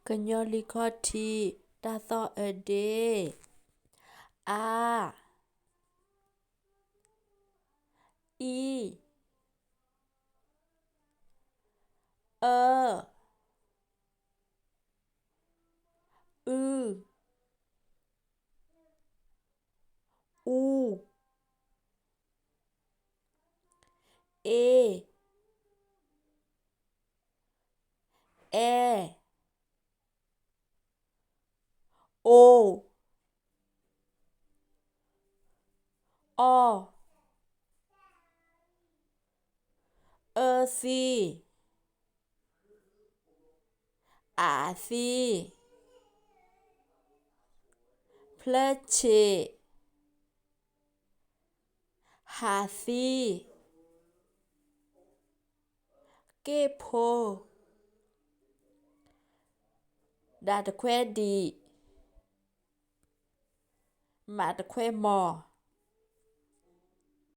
ကညီလံာ်ခီၣ်ထံး တၢ်သီၣ်အဒ့, အ, အံ, အၢ, အု, အူ, အ့, အဲ, အိ, အီ, အၢသံ, အသံ, ဖျၢဆံး, ဟးသံ, က့ၣ်ဖိ, ဒးတခွဲဒံး, မးတခွဲမီၤ.